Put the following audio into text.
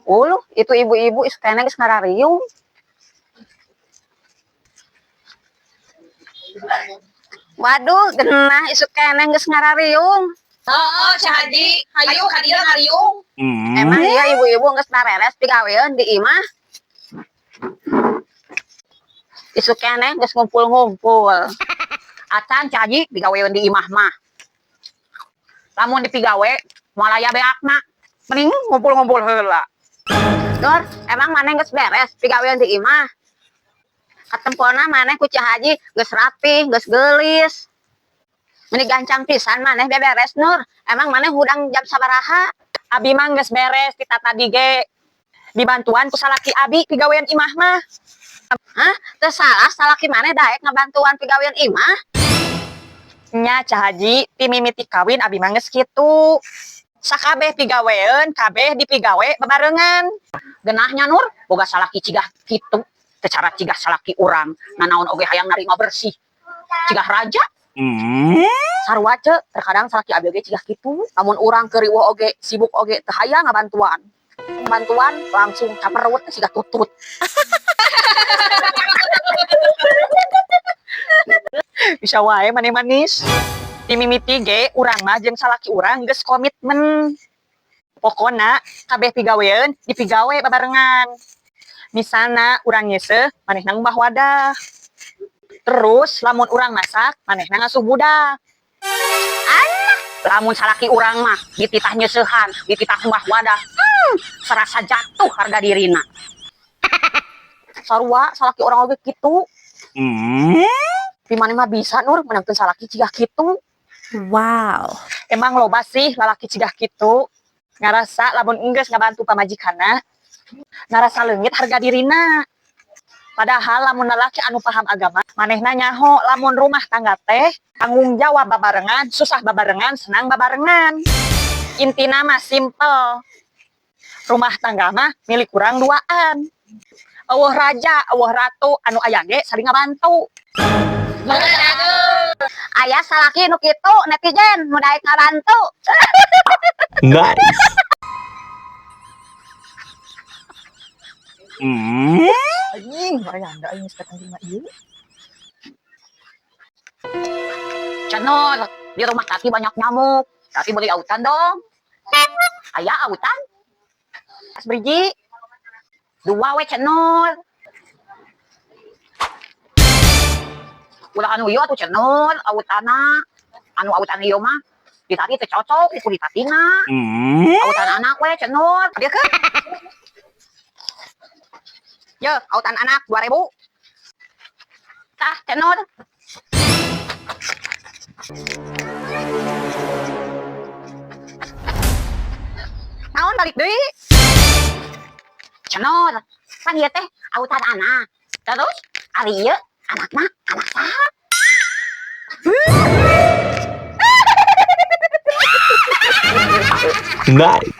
Uluh, itu ibu-ibu isuk keneh geus ngarariung. Waduh, genah isuk keneh geus ngarariung. Heeh, Ceu Haji, hayu ka dieu ngariung. Emang iya ibu-ibu geus bareres pigaweun di imah? Isuk keneh geus ngumpul-ngumpul. Acan Ceu Haji pigaweun di imah mah. Lamun dipigawe moal aya beakna. Mending ngumpul-ngumpul heula. Nur, emang maneh geus beres pigaweun di imah? Katempona maneh ku Ceu Haji geus rapih, geus geulis. Meni gancang pisan maneh beberes, Nur. Emang maneh hudang jam sabaraha? Abi mah geus beres ti tadi ge. Dibantuan ku salaki abi pigawean imah mah. Hah? Teu salah salaki maneh daek ngabantuan pigawean imah? Nya Ceu Haji, ti mimiti kawin abi mah geus kitu. Sakabeh pigaweun, kabeh dipigawe bebarengan. Genahnya Nur, boga salaki cigah kitu. Teu cara cigah salaki urang, nanaon oge hayang narima bersih. Cigah raja. Sarua ce, terkadang salaki abi oge cigah kitu. Lamun urang keur riweuh oge, sibuk oge teu hayang ngabantuan. Bantuan langsung caperut cigah tutut. Bisa wae maneh manis. Ti mimiti ge urang mah jeung salaki urang geus komitmen. Pokona kabeh pigaweun dipigawe babarengan. Misalna urang nyeuseuh, manehna ngumbah wadah. Terus lamun urang masak, manehna ngasuh budak. Alah, lamun salaki urang mah dititah nyeuseuhan, dititah ngumbah wadah. Serasa jatuh harga dirina. Sarua salaki urang oge kitu. Tapi maneh mah bisa Nur menangkeun salaki cigah kitu. Wow. Emang loba sih lalaki cigah kitu. Ngarasa lamun enggeus ngabantu pamajikanna, ngarasa leungit harga dirina. Padahal lamun lalaki anu paham agama, manehna nyaho lamun rumah tangga teh tanggung jawab babarengan, susah babarengan, senang babarengan. Intina mah simple. Rumah tangga mah milik urang duaan. Eueuh raja, eueuh ratu, anu aya ge saling ngabantu. Aya salaki nu kitu netizen nu daek ngabantu. Nice. Anjing, marayanda aing geus datang di imah ieu. Cenor, di rumah Tati banyak nyamuk. Tati beli autan dong. Aya autan? Asbriji. Dua we Cenor. Ulah anu ieu atuh Cenor, autana. Anu autan ieu mah di Tati teu cocok di kulit Tatina. Autan anak we Cenor. Dia ke? Yo, autan anak 2000. Tah, Cenor. Naon balik deui? Cenor, pan ieu teh autan anak. Terus ari ieu anakna anak saha? Nice.